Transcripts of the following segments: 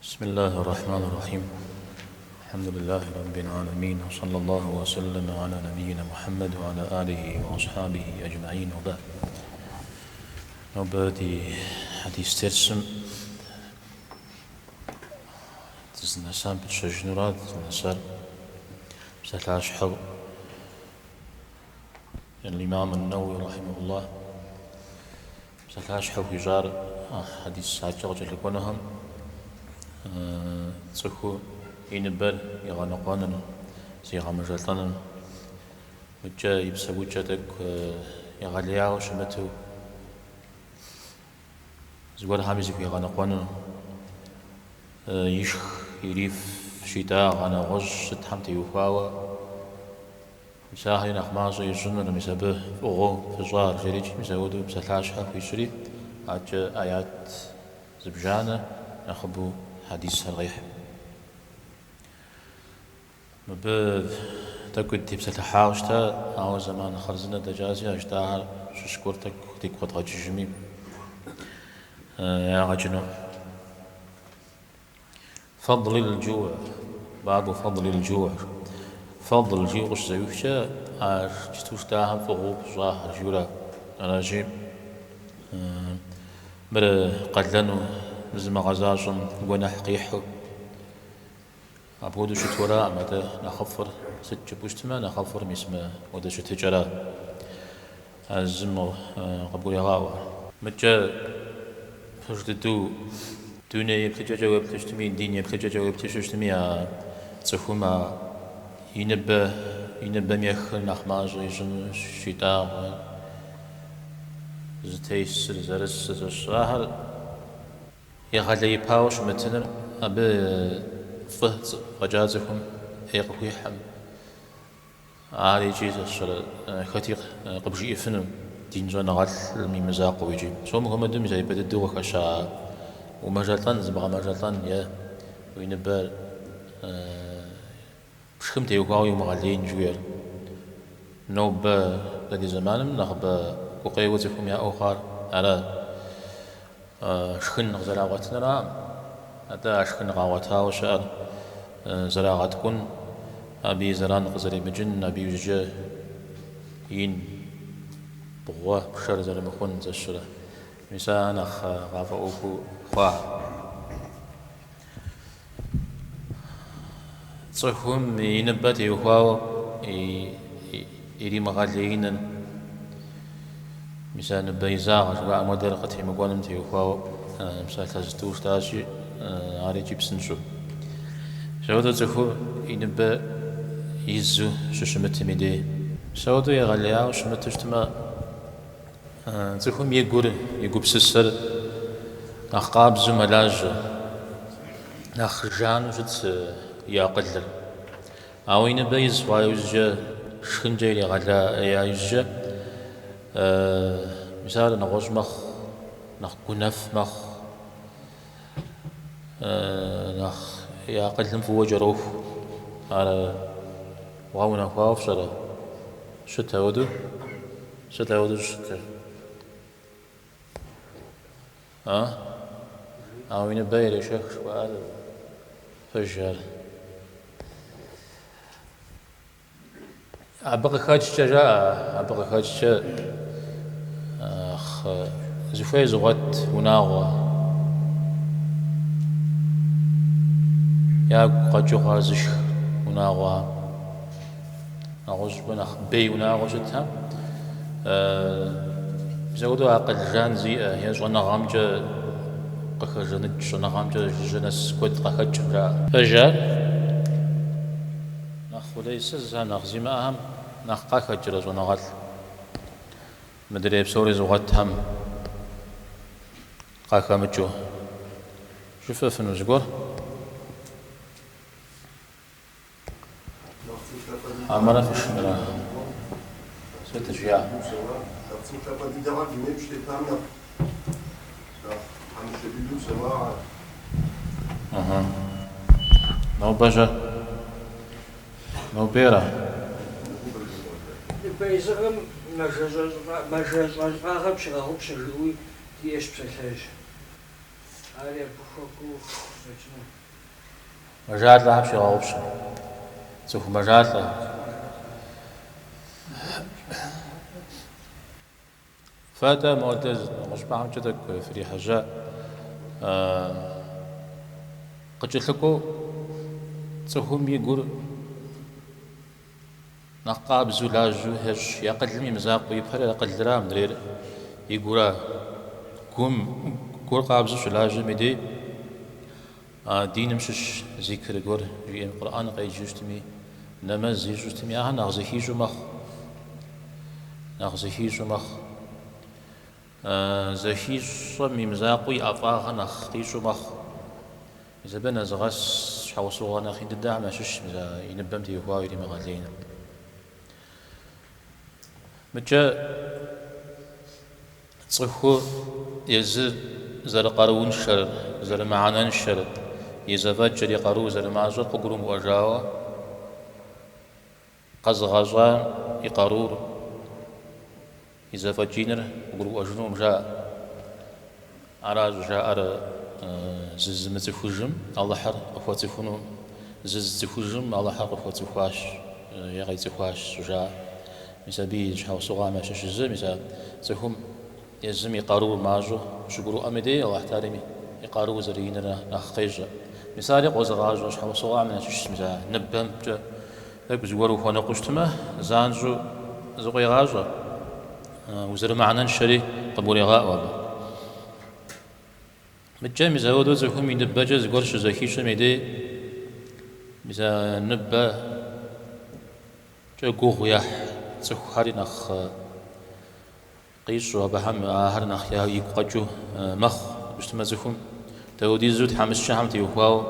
بسم الله الرحمن الرحيم الحمد لله رب العالمين وصلى الله وسلم على نبينا محمد وعلى آله وأصحابه أجمعين وبعد. Нобэ ди хьэдис дерсым дызынэсам пытщэжынура, дызынэсар псалъащхьэу Имам ан-Нэуи рахьимэхуллах псалъащхьэ хуищӏар хьэдис адэкӏэ къыкӏэлъыкӏуэнухэм цӏыху и ныбэр игъэныкъуэныр, зигъэмэжэлӏэныр, мыкӏэ и псэукӏэ тӏэкӏу егъэлеяуэ щымыту зыгуэрхэми зыхуигъэныкъуэну, ишх, ириф, щитӏагъэ нэгъуэщӏ сытхэм теухуауэ Мис ахэри нэхъ мащӏэ ищӏыныр, мис абы фӏыгъуэу пыщӏар, жерикӏ, мис ауэдэу псалъащхьэ хуищӏри, адэкӏэ аят зыбжанэ нэхъыбэу хьэдисхэр къехь. Мыбы тӏэкӏуи дытепсэлъыхьауэ щыта, ауэ зэман хъарзынэ дэкӏаси, а жытӏахэр щыщ гуэр тӏэкӏу дигу къэдгъэкӏыжми ягъэ кӏынукъым. Фэдлил джуӏ, бабу фэдлил джуӏ. Фэдл жиӏэу къыщызэӏуихкӏэ, а иджыпсту жытӏахэм фӏыгъуэу пыщӏахэр жиӏэурэ. Аращи, мыр къалэну зымыгъэзащӏэм гуэныхь къихьу. Апхуэдэу щыту араӏым, атӏэ нэхъыфӏыр сыт жыпӏэу щытмэ, нэхъыфӏыр мис мыуэдэ щытыкӏэра. А зым къыбгурегъаӏуэ. Мыкӏэ пэж дыдэу дуней еплъыкӏэкӏэ уеплъу щытми, дин еплъыкӏэкӏэ уеплъу щытми, а цӏыхум а и ныбэ, и ныбэм ехыр нэхъ мащӏэ ищӏыну щитӏагъэр, зытесыр, зэрысыр, зэщӏахэр егъэлеипауэ щымытыныр абы фӏы фӏэкӏа цӏыхум ӏей къыхуихьым. Ар икӏи зэщэрэ хэти къыбжиӏэфыну, дин щӏэныгъэлӏым и мызакъуэу икӏи. Псом хуэмыдэу мис а ипэ дыдэу къыхэща умэжэлӏэн, зыбгъэмэжэлӏэн е уи ныбэр пшхым теухуауэ иумыгъэлеин жыхуиӏэр. Нобэ дэ ди зэманым нэхъыбэ гукъеуэ цӏыхум яӏэу хъуар ара? Шхын къызэрагъуэтыныракъым, атӏэ а шхын къагъуэтауэ щыӏэр зэрагъэткӏун, абы и зэран къызэремыкӏын, абы иужькӏэ ин, бгъуэ, пшэр зэрымыхъун зэщэрэ. Мис ар нэхъ къафӏэӏуэхуу хъуа. Цӏыхум и ныбэ теухуауэ иримыгъэлеиныр, мис а ныбэ изагъ жыхуаӏэм хуэдэр къытемыкӏуэным теухуауэ псалъэ зытӏу жытӏащи, ар икӏи псынщӏэу. Мис ауэдэу цӏыхур и ныбэ изу щыщымытым и дей. Мис ауэдэу егъэлеяуэ щымыту щытмэ, Цӏыхум и гур, и гупсысэр нэхъ къабзэу мэлажьэ, нэхъ жану щытщ и акъылыр. Ауэ и ныбэ из хъуа иужькӏэ, шхынкӏэ иригъэлея иужькӏэ, мис ар нэгъуэщӏ мэхъу, нэхъ гунэф мэхъу, нэхъ и акъылым фӏыуэ кӏэроху. Ар вгъэунэхуауэ фщӏэрэ? Щыт ауэдэу? Сыт ауэдэу щӏыщытыр? А? Ауэ и ныбэ ирешэх жыхуаӏэр пэж ар. Абы къыхэкӏкӏэ жаӏэ, абы къыхэкӏкӏэ зыхуей зыгъуэт унагъуэ ягу къэкӏыу хъуар зышх унагъуэ. Нэгъуэщӏ щӏыпӏэ нэхъ бей унагъуэ щытхэм, мис апхуэдэу акъыл жан зиӏэ е щӏэныгъэмкӏэ къыхэжаныкӏ, щӏэныгъэмкӏэ жыжьэ нэс куэд къахэкӏым жаӏэ. Пэж ар? Нэхъ къулейсызхэм, нэхъ зимыӏэхэм нэхъ къахэкӏрэ щӏэныгъэлӏ? Мыдрей псори зыгъуэтхэм къахэмыкӏыу жыфӏэфыну зыгуэр? Хьэмэрэ фышынэрэ? Сыт жиӏа? Ыхьы. Нобэ-щэ? Нобера? Ныбэ изыгъэм мэжэщӏалӏагъэр пщегъэгъупщэ жиӏэуи диӏэщ псалъэжь. Ари абы хуэкӏуэу къыщӏэкӏыну. Мэжалӏэхэр пщегъэгъупщэ. Цӏыху мэжалӏэ. Фэ-тӏэ модэ нэгъуэщӏыпӏэхэмкӏэ тӏэкӏу фрихьэжьа. Къыкӏэлъыкӏуэу цӏыхум и гур нэхъ къабзэу лажьэу ещӏ. И акъылым и мызакъуэу ипэр акъылра, мыдрейр и гура. Гум, гур къабзэу щылажьэм и дей а диным щыщ зикр гуэр жиӏэм, Къурӏэн къеджэу щытми, нэмэз ищӏу щытми, ахэр нэхъ зэхищӏэу мэхъу. Нэхъ зэхищӏэу мэхъу. Зэхищӏэм и мызакъуэу и ӏэфӏагъэр нэхъ къищӏэу мэхъу. Мис абы нэзыгъэс щхьэусыгъуэ нэхъ ин дыдэхэм ящыщщ мис а и ныбэм теухуауэ иримыгъэлеиныр. Мыкӏэ цӏыхур езыр зэрыкъарууншэр, зэрымыхьэнэншэр, и зэфӏэкӏыр, и къарур зэрымащӏэр къыгурымыӏуэжауэ, къэзыгъэщӏам и къарур, и зэфӏэкӏ иныр къыгурыӏуэжынукъым, жаӏэ. Ара щӏыжаӏэр зызымыцӏыхужым Алыхьыр къыхуэцӏыхунукъым, зызыцӏыхужым Алыхьыр къыхуэцӏыхуащ е къицӏыхуащ щӏыжаӏэр. Мис абы и щхьэусыгъуэхэм ящыщ зы, мис а цӏыхум езым и къарур мащӏэу щыгурыӏуэм и дей Алыхь Тэхьэлам и къарур зэрыиныр нэхъ къещӏэ. Мис ари къозыгъащӏэ щхьэусыгъуэхэм ящыщщ мис а ныбэмкӏэ тӏэкӏу зыгуэр ухуэныкъуэу щытмэ, занщӏэу зыкъуегъащӏэ, узэрымыхьэнэншэри къыбгурегъаӏуэ абы. Мыкӏэ мис ауэдэу цӏыхум и ныбэкӏэ зыгуэр щызэхищӏэм и дей, мис а ныбэкӏэ гугъу ехь цӏыхухэри нэхъ къищӏэу, абыхэм ахэр нэхъ игу къэкӏыу мэхъу. Щытмэ цӏыхум дауэдизу тхьэмыщкӏэхэм теухуауэ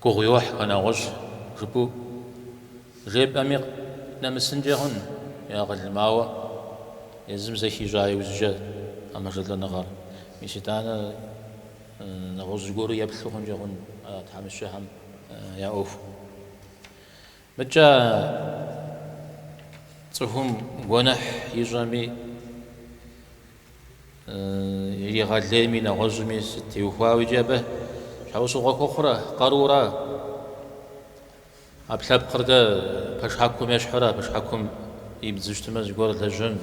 гугъу йохьхэ нэгъуэщӏ жыпӏэу жепӏэми нэмысынкӏэ хъун и акъылым, ауэ езым зэхищӏа иужькӏэ а мэжэлӏэныгъэр. Мис итӏанэ нэгъуэщӏ зыгуэру еплъу хъункӏэ хъун а тхьэмыщкӏэхэм я ӏуэху. Мыкӏэ цӏыхум гуэныхь ищӏэми, иригъэлейми, нэгъуэщӏми сыт теухуауэ икӏи абы щхьэусыгъуэ хуэхъурэ къарура? ӏэпкълъэпкъыр дэ пэшхьэкум ещхьурэ, пэшхьэкум ибдзу щытмэ, зыгуэр лэжьэн,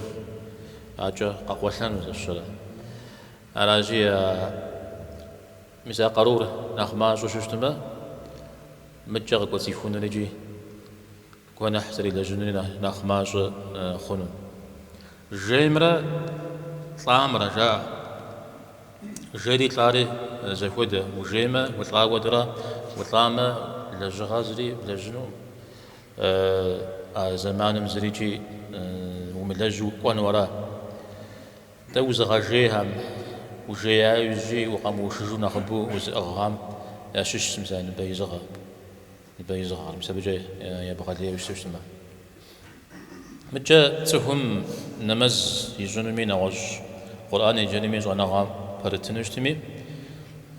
акӏэ къэкъуэлъэну зэщэрэ. Аращи, мис а къарур нэхъ мащӏэу щыщытмэ, мыкӏэ къыкӏуэцӏихунур икӏи гуэныхь зэрилэжьынури нэхъ мащӏэ хъуну. Жеймрэ лӏамрэ жаӏэ. Жейри лӏари зэхуэдэ. Ужеймэ, улӏа хуэдэра, улӏамэ, лэжьыгъэ зыри блэжьынукъым. А зэманым зырикӏи умылэжьу укӏуэну ара. Дэ узыгъэжейхэм, ужея иужькӏи укъэмыушыжу нэхъыбэу узыӏыгъхэм ящыщщ мис а ныбэизыгъэ, ныбэизыгъэр, мис абыкӏэ ебгъэлейуэ щыту щытмэ. Мыкӏэ цӏыхум нэмэз ищӏынуми, нэгъуэщӏ Къурӏэн еджэнуми, щӏэныгъэм пэрытыну щытми,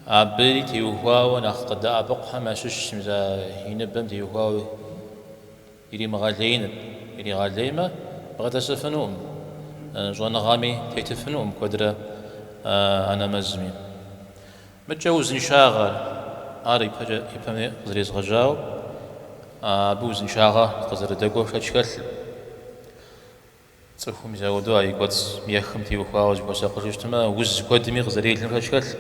абыи теухуауэ нэхъ къыдэӏэпыкъухэм ящыщщ мис а и ныбэм теухуауэ иримыгъэлеиныр. Иригъэлеймэ, бгъэдэсыфынукъым, щӏэныгъэми тетыфынукъым куэдрэ а нэмэзми. Мыкӏэ узыншагъэр, ар ипэкӏэ ипэми къызэрезгъэжьауэ, абы узыншагъэ къызэрыдэкӏуэр шэч хэлъым. Цӏыхум мис ауэдэу а и кӏуэцӏ ехым теухуауэ зыхуэсакъыжу щытмэ, уз куэдми къызэрелым шэч хэлъым.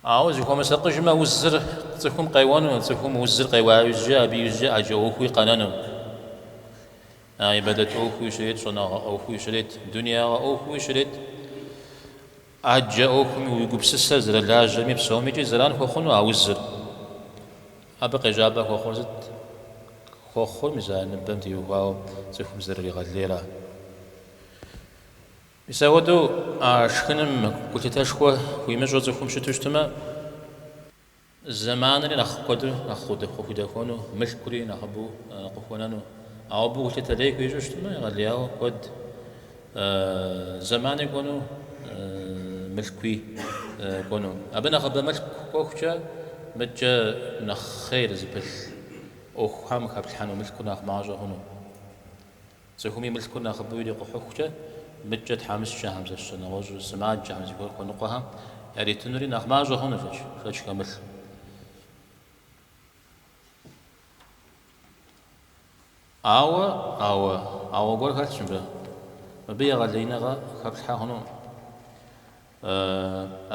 Ауэ зыхуэмысакъыжмэ, узыр цӏыхум къеуэну, цӏыхум узыр къеуа иужькӏэ, абы иужькӏэ ӏэджэ ӏуэхуи къэнэну. А ибадэт ӏуэхуи щрет, щӏэныгъэ ӏуэхуи щрет, дунеягъэ ӏуэхуи щрет. ӏэджэ ӏуэхуми уи гупсысэр зэрылажьэми псомикӏи зэран хуэхъуну а узыр. Абы къежьапӏэ хуэхъур сыт? Хуэхъур мис а ныбэм теухуауэ цӏыхум зэрыригъэлейра. Мис апхуэдэу а шхыным гулъытэшхуэ хуимыщӏу цӏыхум щыту щытмэ, зэманри нэхъ куэду нэхъ къыхудэхуэну, мылъкури нэхъыбэу къыхуэнэну. Ауэ абы гулъытэ лей хуищӏу щытмэ, егъэлеяуэ куэд зэмани кӏуэну, мылъкуи кӏуэну. Абы нэхъыбэ мылъку кӏуэхукӏэ, мыдкӏэ нэхъ хъер зыпылъ ӏуэхухэм хэплъхьэну мылъкур нэхъ мащӏэ хъуну. Цӏыхум и мылъкур нэхъыбэу ирикъухьыхукӏэ, Мыдкӏэ тхьэмыщкӏэхэм, сэ сщӏэ нэгъуэщӏу сымаджэхэм, зыгуэр хуэныкъуэхэм яритынури нэхъ мащӏэ хъунущ, шэч хэмылъу. Ауэ, ауэ, ауэ гуэр хэлъщ мыбы. Мыбы егъэлеиныгъэ хэплъхьэ хъунукъым.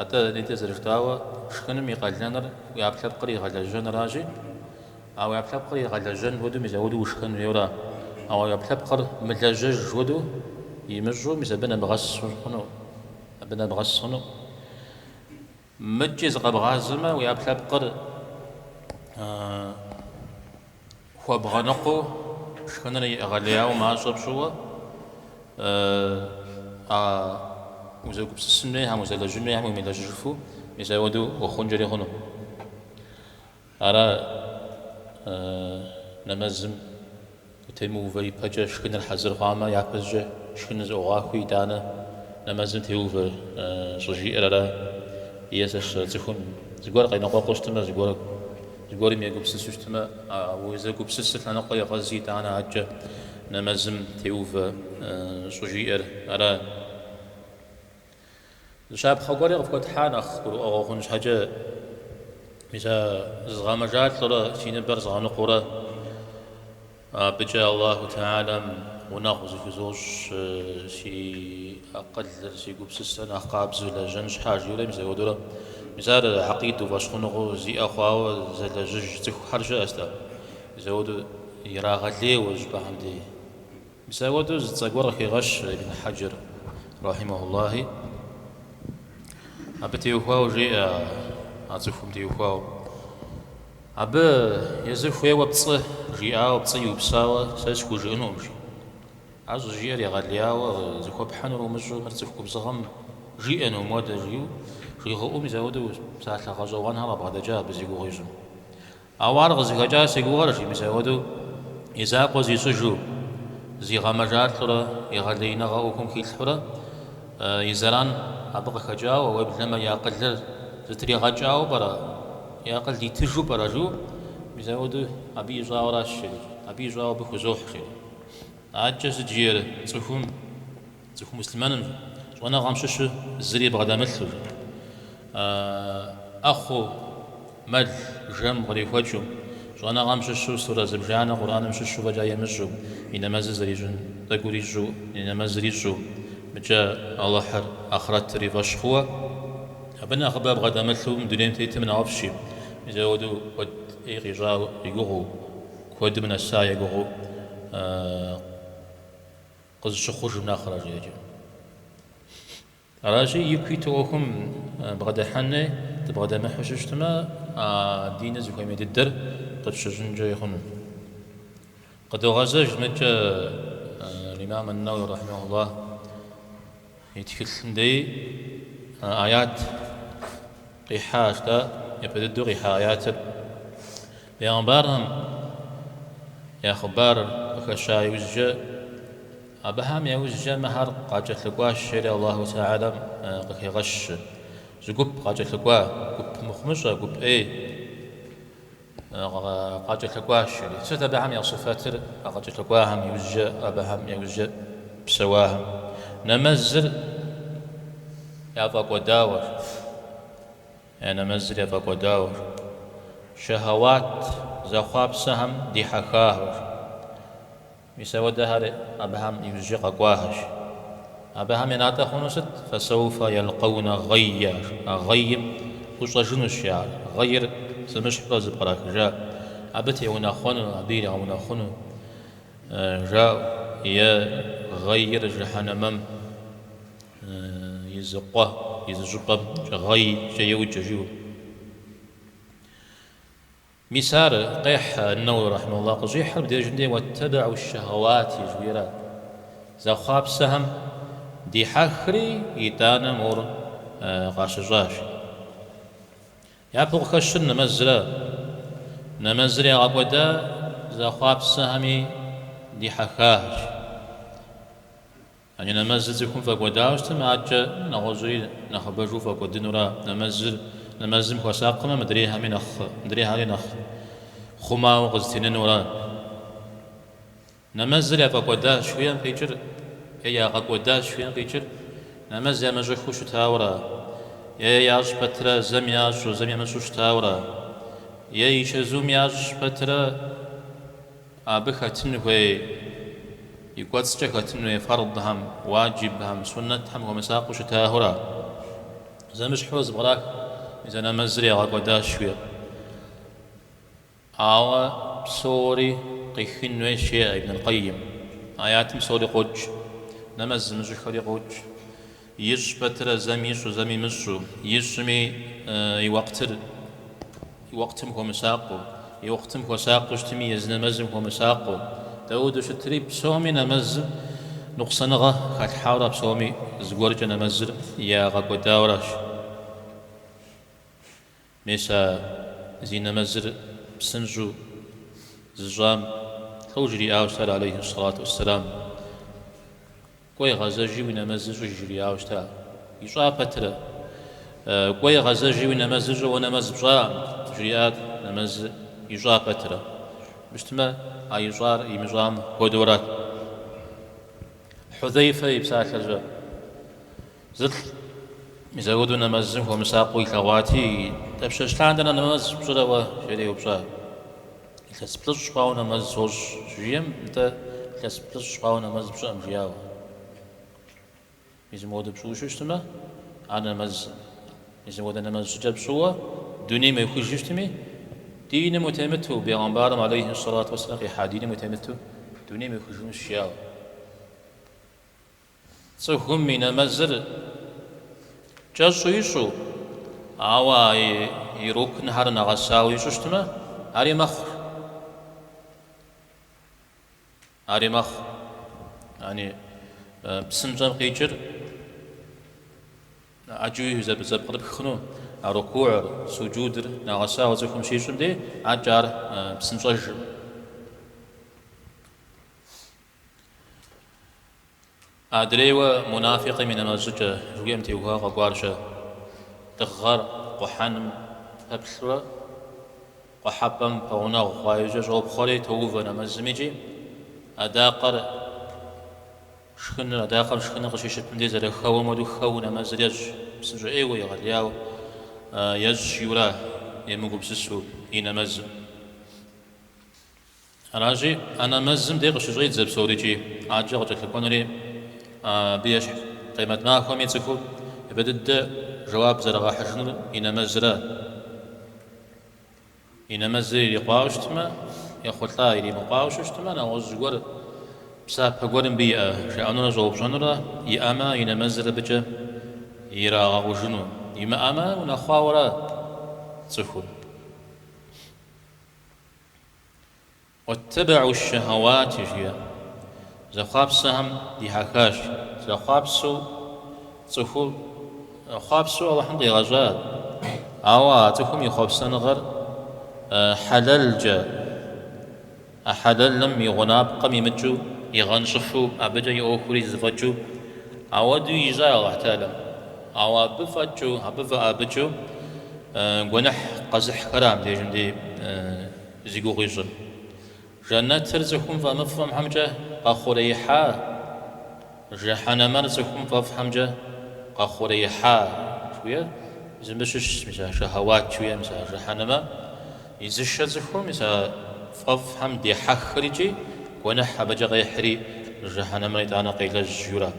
Атӏэ, нетӏэ зэрыжытӏауэ, шхыным и къалэныр уи ӏэпкълъэпкъыр игъэлэжьэныращи, а уи ӏэпкълъэпкъыр игъэлэжьэн хуэдэу мис ауэдэу ушхэн хуейуэра. Ауэ уи ӏэпкълъэпкъыр мылэжьэж хуэдэу имыщӏу мис абы нэбгъэс хъуну, абы нэбгъэс хъуну. Мыдкӏи зыкъэбгъазэмэ, уи ӏэпкълъэпкъыр хуэбгъэныкъуэу, шхыныр егъэлеяуэ мащӏэ пщӏыуэ, а узэгупсысын хуейхэм, узэлэжьын хуейхэм уемылэжьыжыфу, мис апхуэдэу ухъункӏэри хъуну. Ара нэмэзым утемыувэ ипэкӏэ шхыныр хьэзыр хъуамэ, япэщӏыкӏэ шхыныр зыӏугъахуи, итӏанэ нэмэзым теувэ щӏыжиӏэр ара? Е сэ сщӏэрэ цӏыхум зыгуэр къеныкъуэкъуу щытмэ, зыгуэр зыгуэрым егупсысу щытмэ, а узэгупсысыр лъэныкъуэ егъэзи, итӏанэ адэкӏэ нэмэзым теувэ щӏыжиӏэр ара? Зы щапхъэ гуэри къыфхуэтхьа нэхъ гурыӏуэгъуэ хъун щхьэкӏэ, мис а зызгъэмэжалӏэурэ, си ныбэр згъэныкъуэурэ, абыкӏэ Аллаху Тэхьэлам гъунэгъу зыхузощӏ, си акъылыр, си гупсысэр нэхъ къабзэу лэжьэн щхьа жиӏэурэ, мис апхуэдэурэ, мис ар гьэкъидэу, фӏэщхъуныгъэу зиӏэ хъуауэ зэлэжьыж цӏыхухэр щыӏэщ-тӏэ, мис апхуэдэу ирагъэлейуэ щӏыпӏэхэм дей. Мис апхуэдэу зы цӏэ гуэр къыхегъэщ Ибн Хьэджэр, рахьимэхуллахи. Абы теухуауэ жеӏэ а цӏыхум теухуауэ. Абы езыр хуейуэ пцӏы жиӏауэ, пцӏы иупсауэ сэ схужыӏэнукъым, жи. Ар щӏыжиӏэр егъэлеяуэ зыхуэпхьынур умыщӏэу мыр цӏыху губзыгъэм жиӏэну мыуэдэ жиӏэу жригъэӏэу мис апхуэдэу псалъэ гъэщӏэгъуэнхэр къабгъэдэкӏа абы зи гугъу ищӏым. Ауэ ар къызыхэкӏар си гугъэр, жи, мис апхуэдэу и закъуэ зищӏыжу, зигъэмэжалӏэурэ, егъэлеиныгъэ ӏуэхум хилъхьэурэ и зэран абы къыхэкӏауэ, уеблэмэ и акъылыр зытригъэкӏауэ пӏэрэ, и акъыл итыжу пӏэрэ жиӏэу, мис апхуэдэу абы ищӏауэращ, жери, абы ищӏауэ абы хузохь, жери. Адэкӏэ сыт жиӏэр цӏыхум, цӏыху муслъымэным щӏэныгъэм щыщу зыри бгъэдэмылъу, жи. ӏэхъуэу, мэл, жэм кърихуэкӏыу, щӏэныгъэм щыщу сурэ зыбжанэ Къурӏэным щыщу фӏэкӏа имыщӏэу, и нэмэзыр зэрищӏын тӏэкӏур ищӏу, и нэмэзыр ищӏу, мыкӏэ Алыхьыр, ахърэтыр и фӏэщ хъууэ, абы нэхъыбэ бгъэдэмылъу мы дунейм тетым нэхъыфӏщ, мис апхуэдэу куэд ӏей къищӏауэ и гугъэу, куэдым нэса и гугъэу къызыщыхъужым нэхърэ, жеӏэкӏэ. Аращи, ику иту ӏуэхум бгъэдыхьэн хуей, дыбгъэдэмыхьэу щыщытмэ, а диныр зыхуэмей дыдэр къытщыщӏынкӏэ хъуну. Къыдогъэзэж мыдкӏэ Имам ан-Нэуи рахьимэхуллах и тхылъым дей аят къихьащ, да, япэ дыдэу къихьа аятыр. Бегъымбархэм я хъыбар къыхэща иужькӏэ, Абыхэм яужькӏэ мыхэр къакӏэлъыкӏуащ, жери Аллаху Тэхьэлам къыхегъэщ. Зы гуп къакӏэлъыкӏуа, гуп мыхъумыщӏэ, гуп ӏей къакӏэлъыкӏуащ, жери. Сыт абыхэм я сыфэтыр а къакӏэлъыкӏуахэм иужькӏэ, абыхэм яужькӏэ псэуахэм? Нэмэзыр яфӏэкӏуэдауэ, я нэмэзыр яфӏэкӏуэдауэ, шэхьэуат зэхъуапсэхэм дихьэхахэу. Мис ауэдэхэр абыхэм иужькӏэ къэкӏуахэщ. Абыхэм я натӏэ хъуну сыт? Фэсэуфэ елкъэунэ гъэйя. А гъэйым ӏущӏэжынущ ар. Гъэйр зэмыщхьурэ зэпкърахыжа. Абы теунэхъуэну, абы иригъэунэхъуну жаӏэу е гъэйр жыхьэнэмэм и зы къуэ, и зы щӏыпӏэм гъэйкӏэ йоджэ жиӏэу. Мис ар къехь Нэуи рахьимэхуллах къыщӏихьыр мыбдежым дей уэттэбэӏу щэхьэуати жыхуиӏэра. Зэхъуапсэхэм дихьэхри, итӏанэ мор къащыщӏащ. Япэу къыхэщыр нэмэзра. Нэмэзыр ягъэкӏуэда зэхъуапсэхэми дихьэхахэщ. Ани нэмэзыр цӏыхум фӏэкӏуэдауэ щытмэ, адэкӏэ нэгъуэщӏри нэхъыбэжу фӏэкӏуэдынура? Нэмэзыр, нэмэзым хуэсакъмэ, мыдрейхэми нэхъ, мыдрейхэри нэхъ хъумауэ къызэтенэнура? Нэмэзыр яфӏэкӏуэдащ жыхуиӏэм къикӏыр Е ягъэкӏуэдащ жиӏэм къикӏыр нэмэз ямыщӏыхыу щытауэра, е ящӏ пэтрэ зэм ящӏу, зэм ямыщӏу щытауэра, е и чэзум ящӏ пэтрэ абы хэтын хуей, и кӏуэцӏкӏэ хэтын хуей фэрдхэм, уаджибхэм, суннэтхэм хуэмысакъыу щытахэра. Зэмыщхьурэ зэпкърах, мис а нэмэзыр ягъэкӏуэдащ жиӏэр. Ауэ псори къихын хуейщ, жеӏэ Ибн аль-Къайим. Аятым псори къокӏ, нэмэз зымыщӏыхэри къокӏ. Ищӏ пэтрэ зэм ищӏу, зэм имыщӏу, ищӏми и уэкътыр, и уэкътым хуэмысакъыу, и уэкътым хуэсакъыу щытми, езы нэмэзым хуэмысакъыу. Дауэдэу щытри, псоми нэмэзым ныкъусаныгъэ халъхьауэра, псоми зыгуэркӏэ нэмэзыр ягъэкӏуэдауэращ. Мис а зи нэмэзыр псынщӏэу зыщӏам лӏо жриӏауэ щытар, алейхи сэлату уэсселам, Кӏуэи гъэзэжи уи нэмэзыр щӏыж жриӏауэ щыта. Ищӏа пэтрэ. Кӏуэи гъэзэжи уи нэмэзыр щӏы, уэ нэмэз пщӏакъым, жриӏат, нэмэзыр ищӏа пэтрэ. Щытмэ, а ищӏар имыщӏам хуэдэурат. Хьузейфэ и псалъэр-щэ. Зылӏ мис апхуэдэу нэмэзым хуэмысакъыу илъэгъуати, дапщэщ лъандэрэ нэмэз пщӏырэ уэ? жери еупщӏа. Илъэс плӏыщӏ хъуауэ нэмэз сощӏ, щыжиӏэм, нтӏэ, илъэс плӏыщӏ хъуауэ нэмэз пщӏыӏым, жиӏауэ. Мис мыуэдэу пщӏыуэ щытмэ, ар нэмэз, мис мыуэдэ нэмэз щӏыкӏэ пщӏыуэ дунейм уехыжу щытми, диным утемыту, бегъымбарым алейхи сэлату уэсселам къихьа диным утемыту дунейм уехыжынущ, жиӏауэ. Цӏыхум и нэмэзыр кӏэщӏу ищӏу, ауэ а и рукнхэр нэгъэсауэ ищӏу щытмэ, ари мэхъу. Ари мэхъу. Яни псынщӏэм къикӏыр ӏэджэуи зэпкърыпх хъуну, а рукугьыр, суджудыр нэгъэсауэ цӏыхум щищӏым дей, акӏэ ар псынщӏэжым. Адрейуэ мунафикъым и нэмэз щӏыкӏэ жыхуиӏэм теухуауэ къэкӏуар-щэ? Дыгъэр къухьэным пэплъурэ къухьэпӏэм пэгъунэгъу хъуа иужькӏэ щӏопхъуэри тоувэ нэмэзым икӏи адакъэр шхыныр, адакъэм шхыныр къыщищыпым дей зэрыхэуэм хуэдэу хэуэу нэмэзыр ещӏ, псынщӏэ ӏейуэ егъэлеяуэ ещӏ жиӏэурэ емыгупсысу и нэмэзым. Аращи, а нэмэзым дей къыщыщӏедзэ псорикӏи, адэкӏэ къыкӏэлъыкӏуэнури абы ещхь. Къемэт махуэми цӏыхур япэ дыдэ жэуап зэрагъэхьыжынур и нэмэзра. И нэмэзыр ирикъуауэ щытмэ, ехъулӏа, иримыкъуауэ щытмэ, нэгъуэщӏ зыгуэр, псапэ гуэр мыбы иӏэ жаӏэнурэ щӏэупщӏэнурэ, иӏэмэ, и нэмэзыр абыкӏэ ирагъэкъужыну, имыӏэмэ, унэхъуауэра цӏыхур. Уэттэбэу щэхьэуати, жиӏэ, зэхъуапсэхэм дихьэхащ. Зэхъуапсэу цӏыхур хъуапсэу Алыхьым къигъэщӏа, ауэ а цӏыхум и хъуэпсэныгъэр хьэлэлкӏэ, а хьэлэлым и гъунапкъэм имыкӏыу, игъэнщӏыфу, абыкӏэ и ӏуэхури зэфӏэкӏыу, ауэдэу ищӏа Алыхь Тэхьэлам. Ауэ абы фӏэкӏыу, абы фӏэӏэбыкӏыу гуэныхь къэзыхьхэра мыбдежым дей зи гугъу ищӏыр. Жэнэтыр цӏыхум фӏэмыфӏхэмкӏэ къэхъуреихьа, жыхьэнэмэр цӏыхум фӏэфӏхэмкӏэ къэхъуреихьа жыхуиӏэр мис мыбы щыщщ, мис а шэхьэуат жыхуиӏэр, мис а жыхьэнэмэ изышэ цӏыхум мис а фӏэфӏхэм дехьэхыр икӏи гуэныхь абыкӏэ къехьри жыхьэнэмэр итӏанэ къелэжь жиӏэурэ.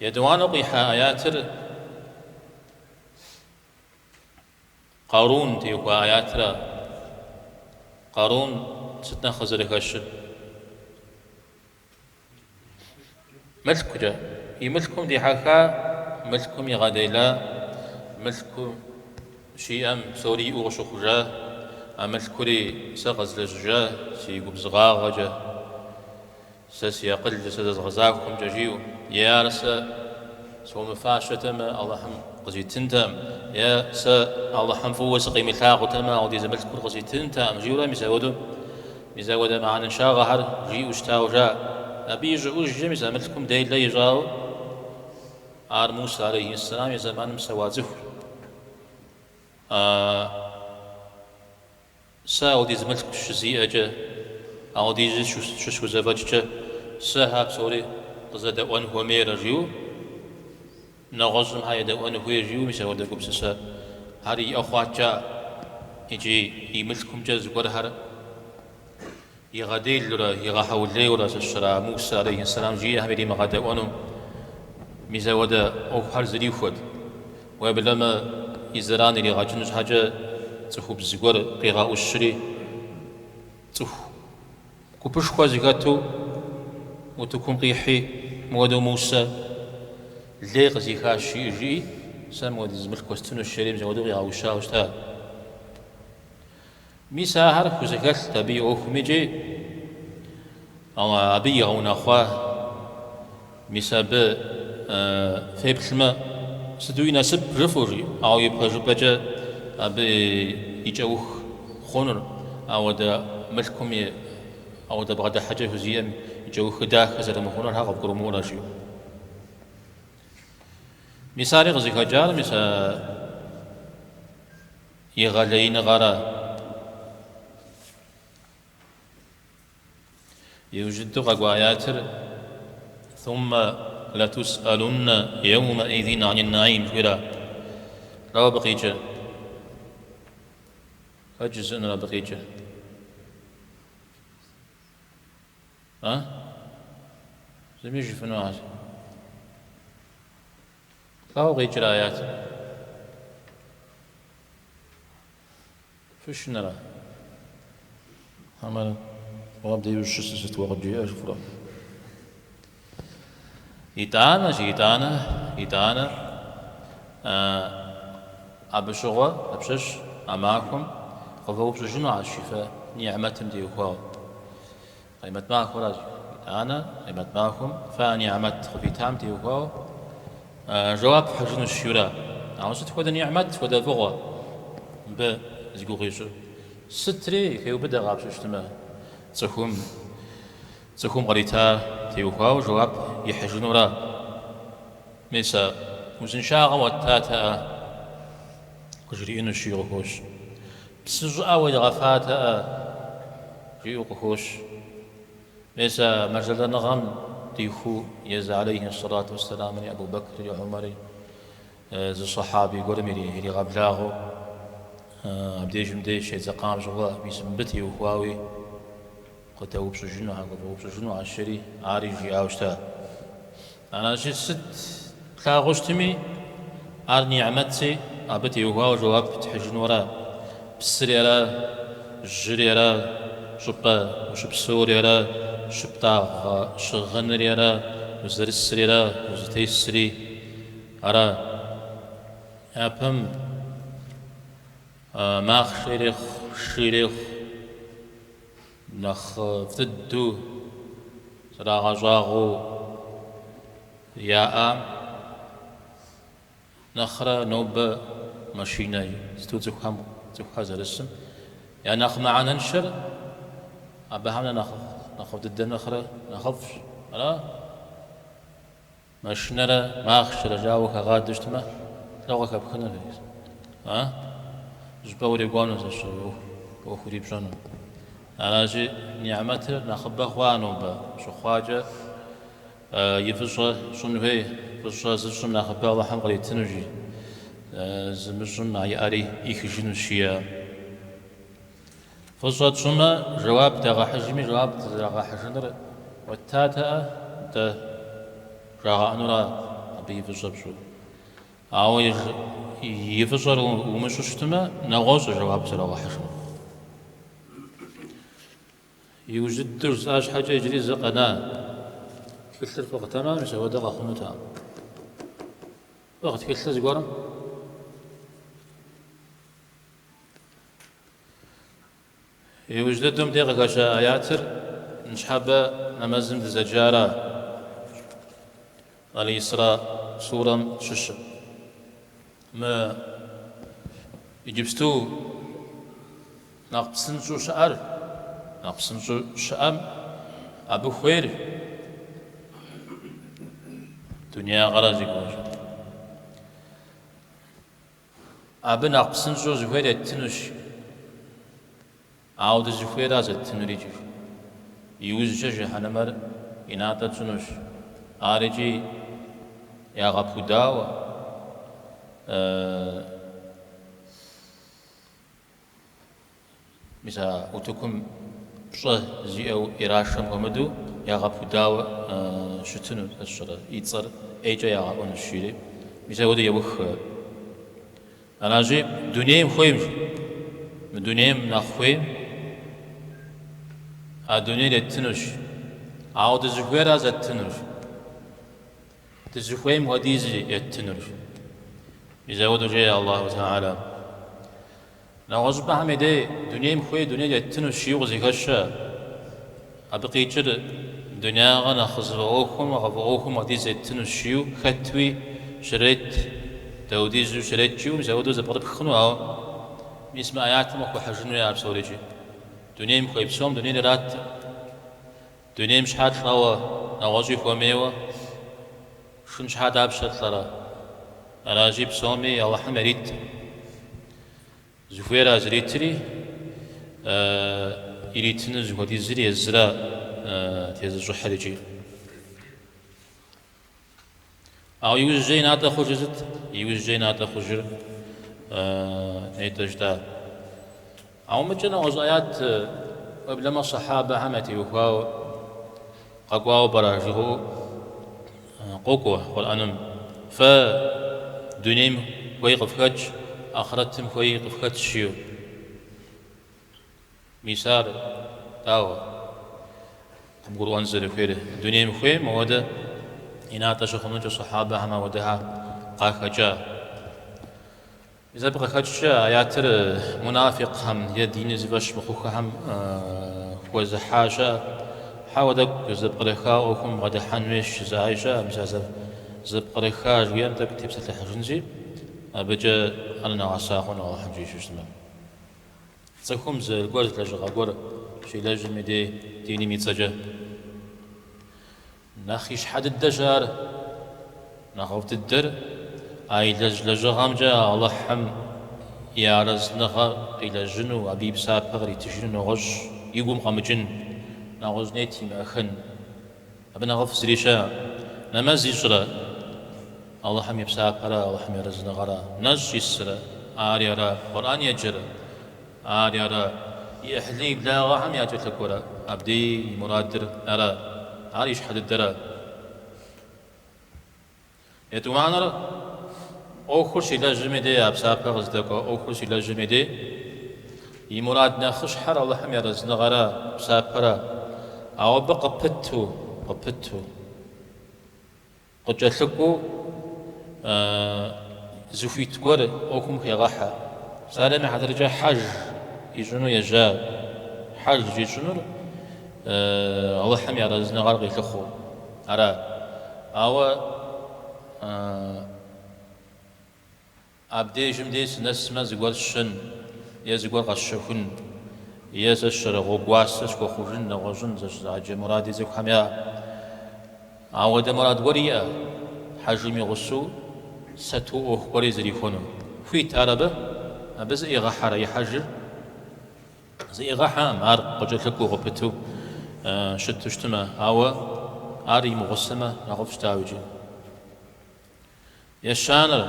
Етӏуанэу къихьа аятыр Къарун теухуа аятра. Къарун сыт нэхъ къызэрыхэщыр? Мылъкукӏэ. И мылъкум дихьэха, мылъкум игъэдела, мылъку щиӏэм псори иӏэу къыщыхъужа, а мылъкури сэ къэзлэжьыжа си губзыгъагъэкӏэ, Сэ си акъылкӏэ сэ зэзгъэзахуэмкӏэ жиӏэу, е ар сэ схуэмыфащэтэмэ, Алыхьым къызитынтэкъым, е сэ Алыхьым фӏыуэ сыкъимылъагъутэмэ, ауэдиз мылъкур къызитынтэкъым, жиӏэурэ мис апхуэдэу, мис апхуэдэ мыхьэнэншагъэхэр жиӏэу щытауэ жаӏэ. Абы ищӏыӏужкӏэ мис а мылъкум делэ ищӏауэ, ар Мусэ алейхьиссэлам и зэманым псэуа цӏыхущ. Сэ ауэдиз мылъку щызиӏэкӏэ, ауэдизу щысхузэфӏэкӏкӏэ, Сэ псори къызэдэӏуэн хуэмейрэ жиӏэу, нэгъуэщӏымхьэ едэӏуэн хуей жиӏэу, мис апхуэдэ гупсысэхэр иӏэ хъуат жаӏэ. Икӏи и мылъкумкӏэ зыгуэрхэр игъэделурэ, игъэхьэулейурэ зыщыра Мусэ алейхи сэлам жиӏэхэм иримыгъэдэӏуэну мис апхуэдэ ӏуэхухэр зэрихуэт. Уеблэмэ и зэран иригъэкӏын щхьэкӏэ цӏыхубз гуэр къигъэӏущри, цӏыху гупышхуэ зыхэту утыкум къихьи, мыуэдэу Мусэ лей къызихащ жиӏэ жыӏи, сэ мыуэдиз мылъку уэстынущ жери мис апхуэдэу къигъэӏущауэ щыта. Мис ахэр хузэхэлът абы и ӏуэхум икӏи абы игъэунэхъуа. Мис абы феплъмэ, сыту и насып жыфӏэу жи, ауэ ипэжыпӏэкӏэ абы и кӏэух хъунур, ауэдэ мылъкум и ауэдэ бгъэдыхьэкӏэ хузиӏэм и кӏэухыр дахэ зэрымыхъунур щхьэ къывгурымыӏуэрэ жиӏэу. Мис ари къызыхэкӏар, мис а егъэлеиныгъэра. Иужь дыдэу къэкӏуа аятыр Thumma latus'alunna yawma'idhin 'anин na'im жыхуиӏэра. Лӏо абы къикӏыр? Хэт жызыӏэнур абы къикӏыр? А? Зыми жыфӏыну ар? Лӏо къикӏыр аятым? Фышынэрэ? Хьэмэрэ уэ абдеж ущысу сыт уэ къыджеӏэ жыфӏэрэ? Итӏанэ, жи, итӏанэ, итӏанэ, абы щыгъуэ, апщэщ, а махуэм къывэупщӏыжынуащ фэ нигьмэтым теухуауэ. Къемэт махуэращ. Итӏанэ, къемэт махуэм фэ а нигьмэт къывитам теухуауэ жэуап фхьыжынущ жиӏэурэ. Ауэ сыт хуэдэ нигьмэт, хуэдэ фӏыгъуэ мыбы зи гугъу ищӏыр? Сытри хеубыдэ къапщтэу щытмэ, цӏыхум, цӏыхум кърита теухуауэ жэуап ихьыжынура? Мис а узыншагъэ уэттатэӏэ къыжриӏэнущ жиӏэу къыхощ. Псы щӏыӏэ уедгъэфатэӏэ жиӏэу къыхощ. Мис а мэжэлӏэныгъэм дихуу езы алейхи сэлату уэссэламри, Абу Бэкри, Умэри зы сэхьаби гуэрым иригъэблагъэу абдежым деж щедзэкъам щыгъуэ, мис мыбы теухуауи къыдэупщӏыжыну, къывэупщӏыжынуащ жери, ари жиӏауэ щыта. Аращи, сыт плъагъуу щытми, ар нигьмэтщи, абы теухуауэ жэуап тхьыжыну ара? Псыри ара, жьыри ара, щӏыпӏэ ущыпсэури ара, щыптӏагъэ щыгъынри ара, узэрысри ара, узытесри ара? Япэм махъшэ ирехъу, шы ирехъу. Нэхъыфӏ дыдэу зэрагъэщӏагъуэу яӏам нэхърэ нобэ машинэ сыту цӏыхухэм цӏыхухэр зэрысым я нэхъ мыхьэнэншэр абыхэм нэхъыфӏ дыдэм нэхърэ нэхъыфӏщ. Ара? Машинэрэ махъшэрэ жаӏэу хагъадэу щытмэ, лӏо къыхэпхынур? А? Щӏыпӏэ урикӏуэну, зэщӏэ ӏуэху урипщӏэну. Аращи, нигьмэтыр нэхъыбэ хъуа нобэ щыхъуакӏэ и фӏыщӏэ щӏын хуей, фӏыщӏэ зыщӏым нэхъыбэ Алыхьым къритынущ, зымыщӏым а иӏэри ӏихыжынущ, жиӏэ. Фӏыщӏэ тщӏымэ, жэуап дагъэхьыжми, жэуап дызэрагъэхьыжынур уэттатэӏэ, нтӏэ, жагъэӏэнура абы и фӏыщӏэ пщӏу. Ауэ и фӏыщӏэр умыщӏу щытмэ, нэгъуэщӏ жэуап зэрагъэхьыжынур. Иужь дыдэу жысӏа щхьэкӏэ иджыри зы къэна. Тхылъыр фӏыгътэмэ, мис апхуэдэ къэхъунутэкъым. Фӏыгъ тхылъыр зыгуэрым? Иужь дыдэу мыбдеж къыхэща аятыр ныщхьэбэ нэмэзым дызэджара Аль-Исра сурэм щыщыр. Мы иджыпсту нэхъ псынщӏэу щыӏэр, нэхъ псынщӏэу щыӏэм абы хуейр дунеягъэра зи гугъу ищӏыр. Абы нэхъ псынщӏэу зыхуейр еттынущ, ауэ дызыхуейра зэттынур икӏи. Иужькӏэ жыхьэнэмэр И натӏэ тщӏынущ. Ар икӏи ягъэпудауэ, мис а утыкум пщӏэ зиӏэу ирашэм хуэмыдэу ягъэпудауэ щытыну, сэ сщӏэрэ, и цӏэр ӏейкӏэ ягъэӏуэнущ, жиӏэри. Мис апхуэдэу еух. Аращи, дунейм хуейм, мы дунейм нэхъ хуейм, а дунейр еттынущ. Ауэ дызыхуейра зэттынущ. Дызыхуейм хуэдиз еттынущ. Мис апхуэдэу жеӏэ Аллаху Тэхьэлэ. Нэгъуэщӏыпӏэхэм и дей дунейм хуей дунейр еттынущ жиӏэу къызыхэщ щыӏэ. Абы къикӏыр дунягъэ нэхъ къызыфӏэӏуэхум къыфӏэӏуэхум хуэдиз еттынущ жиӏэу хэтуи щрет, дауэдизу щрет жиӏэу мис апхуэдэу зэпкърыпх хъуну, ауэ мис мы аятым къыхуэхьыжыну ар псорикӏи. Дунейм хуей псом дунейр ират. Дунейм щхьа лӏэуэ, нэгъуэщӏи хуэмейуэ, шхын щхьа дапщэ лӏэрэ? Аращи, псоми Алыхьым ярит. Зыхуейра зритри, иритыну зыхуэдизри езыра тезыщӏыхьыр икӏи. Ауэ иужькӏэ и натӏэ хъужыр сыт? Иужькӏэ и натӏэ хъужыр нетӏэ жытӏа. Ауэ мыкӏэ нэгъуэщӏ аят уеблэмэ сэхьабэхэм ятеухуауэ къэкӏуауэ пӏэрэ жыпӏэу къокӏуэ Къурӏэным. Фэ дунейм хуей къыфхэтщ, ахърэтым хуей къыфхэтщ жиӏэу. Мис ар дауэ къыбгурыӏуэн зэрыхуейр? Дунейм хуейм ауэдэ и натӏэ щыхъунукӏэ сэхьабэхэм ауэдэхэ къахэкӏа. Мис абы къыхэкӏкӏэ аятыр мунафикъхэм е диныр зи фӏэщ мыхъухэхэм хуэзыхьа щыӏэ. Хьэуэ, тӏэкӏу зэпкърыха ӏуэхум бгъэдыхьэн хуейщ жызыӏаи щыӏэ. Мис а зэпкърыха жиӏэм тӏэкӏу тепсэлъыхьыжынщи, абыкӏэ ар нэгъэса хъуну Алыхьым жиӏэу щытмэ. Цӏыхум зыгуэр лэжьыгъэ гуэр щилэжьым и дей диным и цӏэкӏэ нэхъ ищхьэ дыдэ щыӏэр, нэхъыфӏ дыдэр а илэжь лэжьыгъэмкӏэ Алыхьым и арэзыныгъэ къилэжьыну, абы и псапэ къритыжыну нэгъуэщӏ и гум къэмыкӏын, нэгъуэщӏ нет имыӏэххэн. Абы нэхъыфӏ зыри щыӏэ. Нэмэз ищӏрэ, Алыхьым и псапэрэ Алыхьым и арэзыныгъэрэ, нэщӏ исрэ, ари ара, Къурӏэн еджэрэ, ари ара, и ӏыхьлы и благъэхэм якӏэлъыкӏуэрэ, абдеи и мурадыр ара, ар ищхьэ дыдэрэ. Етӏуанэр, ӏуэхур щилэжьым и дей, а псапэ къыздэкӏуэ ӏуэхур щилэжьым и дей, и мурад нэхъыщхьэр Алыхьым и арэзыныгъэрэ псапэрэ, ауэ абы къыпыту, къыпыту, къыкӏэлъыкӏуэу зыхуит гуэр ӏуэхум хегъэхьэ. Псалъэм и хьэтыркӏэ хьэж ищӏыну ежьа, хьэж щӏищӏынур Алыхьым и арэзыныгъэр къилъыхъуэу ара. Ауэ абдежым дей сынэсмэ зыгуэр сщэн е зыгуэр къэсщэхун е сэ сщӏэрэ гъуэгуасэ схуэхъужын нэгъуэщӏын зэщӏэджэ муради цӏыхухэм яӏэ. Ауэдэ мурад гуэр иӏэ, хьэжым и гъусэу сату ӏуэху гуэри зэрихуэну. Хуит ар абы? Абы зыӏигъэхьэрэ и хьэжыр? Зыӏигъэхьэкъым, ар къыкӏэлъыкӏуэу къыпыту щыту щытмэ, ауэ ар имыгъусэмэ нэхъыфӏщ, дауикӏи. Ещанэр,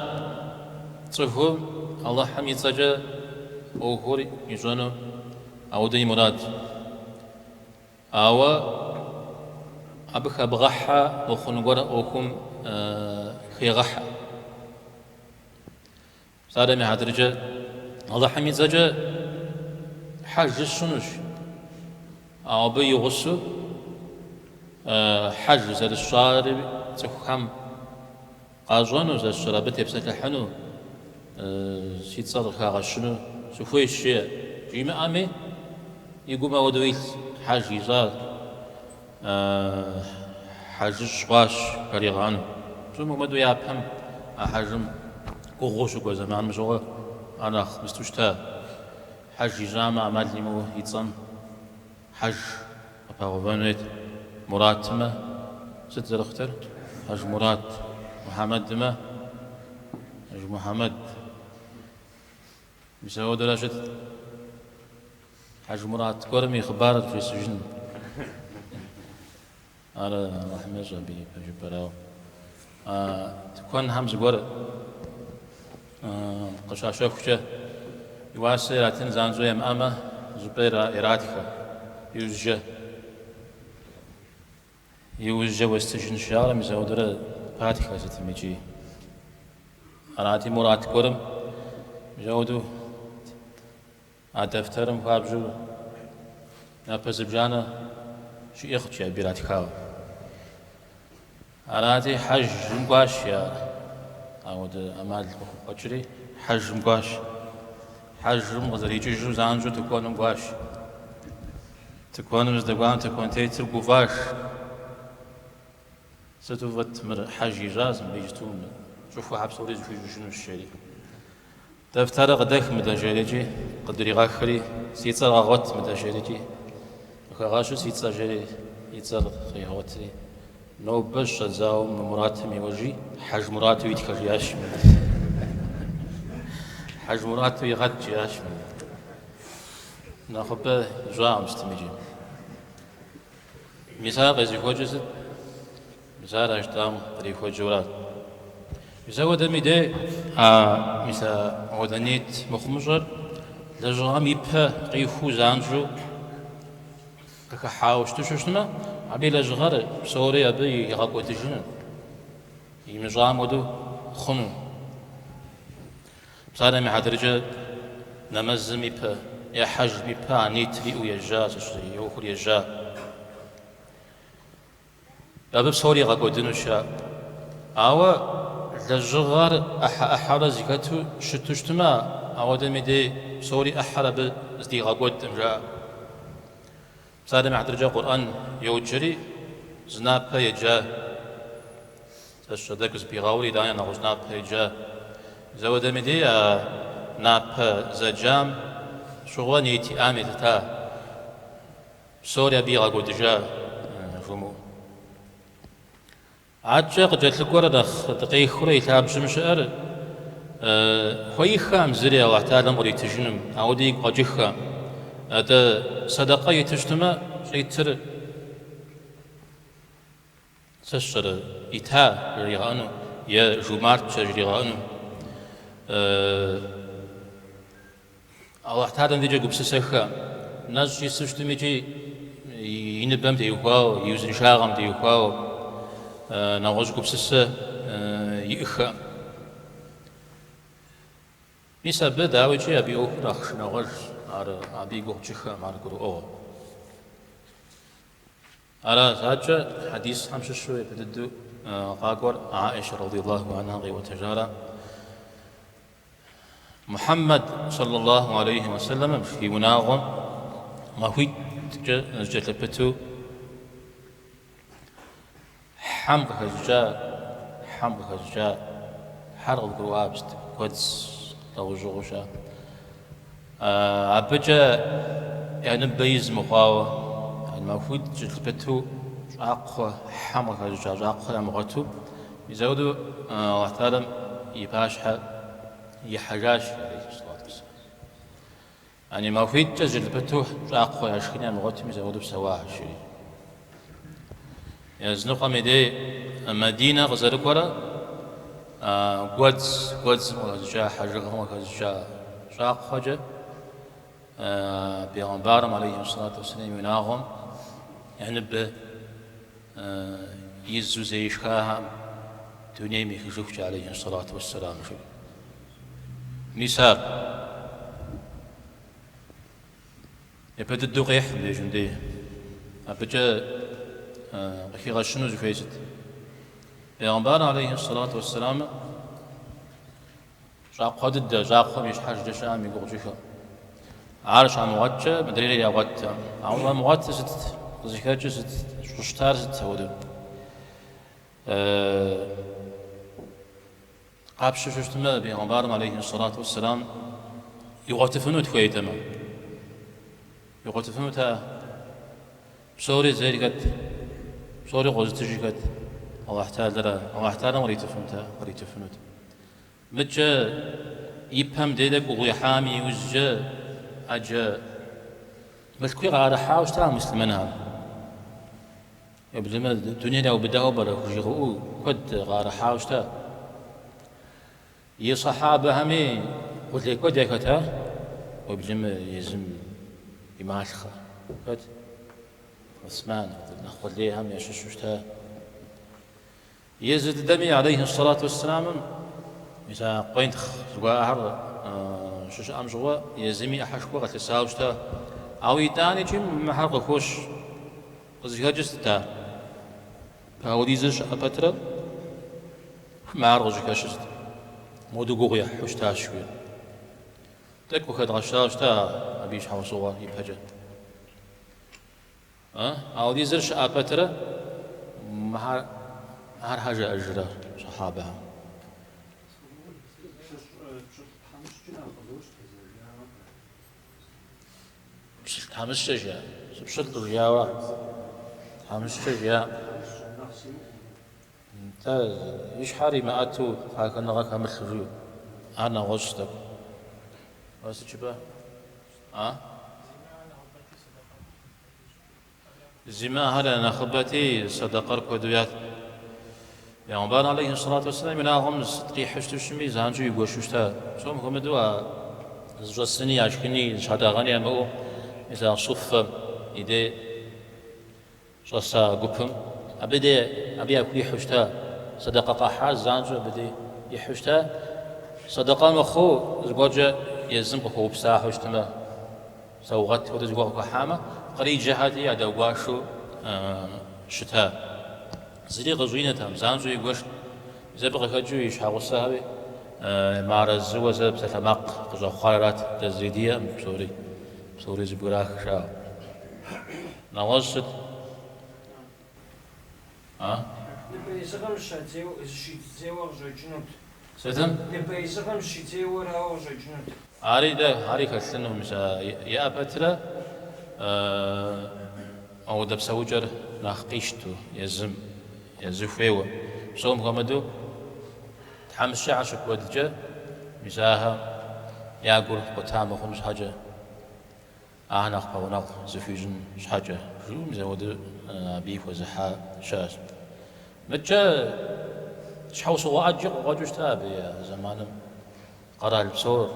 цӏыхум Алыхьым и цӏэкӏэ ӏуэхур ищӏэну ауэдэ и мурад. Ауэ абы хэбгъэхьэ мыхъун гуэр ӏуэхум хегъэхьэ. Псалъэм и хьэтыркӏэ, Алыхьым и цӏэкӏэ хьэж сщӏынущ, ауэ абы и гъусэу хьэж зэрысщӏари цӏыхухэм къащӏэну, сэ сщӏэрэ абы тепсэлъыхьыну, си цӏэр къыхагъэщыну сыхуейщ, жеӏэ. Жимыӏэми, и гум ауэдэу илъ хьэж ищӏар. Хьэжыщӏ хъуащ жаригъэӏэну. Псом хуэмыдэу япэм а хьэжым гугъуу щыкӏуэ зэманым щыгъуэ ар нэхъ мысту щыта. Хьэж ищӏамэ, ӏэмал имыӏэу и цӏэм хьэж къыпагъэувэн хуейт. Муратмэ, сыт зэрыхъутэр? Хьэж Мурат. Мухьэмэдмэ, Хьэж Мухьэмэд. Мис ауэдэурэ щытт. Хьэжмурат гуэрым и хъыбар вжесӏэжын. Ар Алыхьым ещӏэ абы и пэжыпӏэр, ауэ а тыкуэнхэм зыгуэр къыщащэхукӏэ и уасэ иратын занщӏэу ямыӏэмэ, зыщӏыпӏэ иратхэ, иужькӏэ иужькӏэ уэстыжынщ жаӏэрэ мис ауэдурэ патхэ сытым икӏи. Арати, Мурат гуэрым мис ауэдэу А дэфтэрым хуабжьу напэ зыбжанэ щиӏыгът, жи, абы иратхауэ. Арати, хьэжым кӏуащ ар. Ауэдэ ӏэмал къыхукъуэкӏри, хьэжым кӏуащ. Хьэжым къызэрикӏыжу занщӏэу тыкуэным кӏуащ. Тыкуэным здэкӏуам тыкуэнтетыр гуфӏаш. Сыту фӏыт, мыр хьэж ищӏащ, мыбы иджыту щӏыхуэхэр псори зыхуищӏыжынущ, жери. Дэфтэрыр къыдэх мыдэ, жерикӏи, къыдригъэхри, си цӏэр къэгъуэт мыдэ, жерикӏи, къыхэгъэщу си цӏэр, жери, и цӏэр къигъуэтри, нобэ щыщӏэдзауэ мы Муратым иужьи Хьэжмурату итхэ, жиӏащ мыбы. Хьэжмурату игъэт, жиӏащ мыбы. Нэхъыбэ ищӏакъым сытым икӏи. Мис ар къезыхуэкӏыр сыт? Мис ар а жытӏам кърихуэкӏыурэ. Мис ауэдэм и дей а мис ауэдэ нет мыхъумыщӏэр лэжьыгъэм и пэ къихуу занщӏэу къыхыхьауэ щыту щытмэ, абы и лэжьыгъэр псори абы игъэкӏуэдыжыну, имыщӏам хуэдэу хъуну. Псалъэм и хьэтыркӏэ, нэмэзым и пэ е хьэжым и пэ а нетыр иӏэу ежьа, и ӏуэхур ежьа. Абы псори игъэкӏуэдынущ ар. Ауэ лэжьыгъэр ӏыхьэ-ӏыхьэурэ зэхэту щыту щытмэ, ауэдэм и дей псори ӏыхьэр абы здигъэкӏуэдкъым, жаӏэ. Псалъэм и хьэтыркӏэ Къурӏэн йоджэри, зы напэ еджа. Сэ сщӏэрэ тӏэкӏу зыпигъэури, итӏанэ нэгъуэщӏ напэ еджа. Мис ауэдэм и дей а напэ зэджам щыгъуэ нет иӏам елъыта. Псори абы игъэкӏуэдыжа жумыӏэу. Адэкӏэ къыкӏэлъыкӏуэр нэхъ дыкъехыурэ и лъабжьэм щыӏэр хуеиххэкъым зыри Алыхь Тэхьэлам къритыжыным, ауэдэ игу къэкӏыххэкъым. Атӏэ сэдэкъэ иту щытмэ, щӏитыр сэ сщӏэрэ ита жригъэӏэну е жумартщ жригъэӏэну. Алыхь Тэхьэлам дежкӏэ гупсысэххэкъым. Нэщӏ ису щытым икӏи и ныбэм теухуауэ, и узыншагъэм теухуауэ нэгъуэщӏ гупсысэ иӏыххэкъым. Мис абы, дауикӏи, абы и ӏуэхур нэхъ шынагъуэжщ, ар абы и гугъу тщӏыххэкъым, ар гурыӏуэгъуэ. Аращ, адэкӏэ хьэдисхэм щыщу япэ дыдэу къакӏуэр Аӏишэ радиаллаху анха къиӏуэтэжара. Мухьэммэд саллаллаху алейхи уэсэлэмым и унагъуэм махуитӏкӏэ зэкӏэлъыпыту хьэм къыхэщӏыкӏа, хьэм къыхэщӏыкӏа, хьэр къывгурыӏуа пст, гуэдз лӏэужьыгъуэу щыӏэ. Абыкӏэ я ныбэ из мыхъуауэ, махуитӏ кӏэлъыпыту щӏакхъуэ, хьэм къыхэщӏыкӏа щӏакхъуэ ямыгъуэту, мис апхуэдэу Алыхь Тэхьэлам и пащхьэ ихьэжащ, алейхи сэлату уэсселам. Яни махуитӏкӏэ зэкӏэлъыпыту щӏакхъуэ яшхын ямыгъуэту мис апхуэдэу псэуахэщ, жери. Языныкъуэм и дей Мадинэ къызэрыкӏуэрэ гуэдз, гуэдзым къыхэщӏыкӏа, хьэжыгъэм къыхэщӏыкӏа щӏакхъуэкӏэ бегъымбарым алейхи сэлату уэсселам и унагъуэм я ныбэ изу зэи шхахэкъым дунейм ехыжыхукӏэ алейхи сэлату уэсселам, жери. Мис ар япэ дыдэу къехь мыбдежым дей. Абыкӏэ къыхигъэщыну зыхуейр сыт? Бегъымбар алейхи сэлату уэсселам щӏакхъуэ дыдэ, щӏакхъуэм и щхьэжкӏэ щыӏэм и гугъу тщӏыххэкъым. Ар щамыгъуэткӏэ мыдрейри ягъуэттэкъым. Ауэ щӏамыгъуэтыр сыт? Къызыхэкӏыр сыт? Щӏыщытар сыт апхуэдэу? Къапщтэу щытмэ, бегъымбарым алейхи сэлату уэсселам игъуэтыфынут хуейтэмэ. Игъуэтыфынут а псори зейр хэт, псори къозытыжыр хэт? Алыхь Тэхьэлара. Алыхь Тэхьэлам къритыфынут, къритыфынут. Мыдкӏэ и пэм дей тӏэкӏу гугъу ехьами иужькӏэ ӏэджэ мылъкуи къаӏэрыхьауэ щыта муслъымэнхэм. Уеблэмэ, дунейр яубыдауэ пӏэрэ хужигъэӏэу куэд къарыхьауэ щыта. И сэхьабэхэми къулей куэд яхэта, уеблэмэ езым и малъхъэ хэт? Усман, нэхъ къулейхэм ящыщу щыта. Езы дыдэми, алейхи сэлату уэсселамым, мис а къуентхъ жыхуаӏэхэр щыщыӏэм щыгъуэ, езыми ӏыхьэшхуэ къылъысауэ щыта. Ауэ итӏаникӏи мыхэр къыхощ, къызыхэкӏыр сыт ар? Апхуэдизыр щыӏэ пэтрэ мыхэр къыщӏыхэщыр сыт? Моду гугъу ехьу щытащ жыхуиӏэр. Тӏэкӏу къыхэдгъэщауэ щыта абы и щхьэусыгъуэр ипэкӏэ. Апхуэдизыр щыӏэ пэтрэ мыхэр щхьэ жаӏэжрэ сэхьабэхэм? Пщылӏ тхьэмыщкӏэ жиӏа? Сыпщылӏу жиӏауэ? Тхьэмыщкӏэ жиӏа? Нтӏэ, и щхьэр имыӏэту пагэныгъэ хэмылъу жиӏэу. Ар нэгъуэщӏщ тӏэкӏу. Уэ сыт жыпӏэ? А? Зимыӏэхэр я нэхъыбэти, сэдэкъэр куэду ят. Бегъымбар алейхи сэлату уэсселам и унагъуэм сыт къихьу щыту щытми, занщӏэу игуэшу щыта. Псом хуэмыдэу а зыщӏэсыни, яшхыни, зыщатӏэгъэни ямыӏэу, мис а Суффэм и дей щӏэса гупым абы дей абы яхуихьу щыта. Сэдэкъэ къахьар занщӏэу абы дей ихьу щыта. Сэдэкъэ мыхъуу зыгуэркӏэ езым къыхуэупсахэу щытмэ, саугъэт хуэдэу зыгуэр къыхуахьамэ, къриджэхьэти ядэгуашэу щыта. Зыри къыщӏинэтэкъым, занщӏэу игуэшт. Мис абы къыхэкӏыу и щхьэгъусэхэри мыарэзыуэ зэ псалъэмакъ къыщӏэхъуар арат, дэ зыри диӏэкъым, псори, псори зыбгырах жаӏэу. Нэгъуэщӏ сыт? А? Ныбэизыгъэм зыщидзейуэ къыщӏэкӏынут. Сытым? Ныбэизыгъэм зыщидзейуэрауэ къыщӏэкӏынут. Ари дэ, ари хэлъыну, мис а иӏэ пэтрэ ауэдэ псэукӏэр нэхъ къищтэу, езым, езы хуейуэ. Псом хуэмыдэу тхьэмыщкӏэхэр щыкуэдкӏэ, мис ахэр я гур къута мыхъун щхьэкӏэ. Ахэр нэхъ пэгъунэгъу зыхуищӏын щхьэкӏэ, жиӏэу мис ауэдэу абыи хуэзыхьа щыӏэщ. Мыдкӏэ щхьэусыгъуэ ӏэджи къыкъуэкӏыу щыта абы а зэманым къэрал псор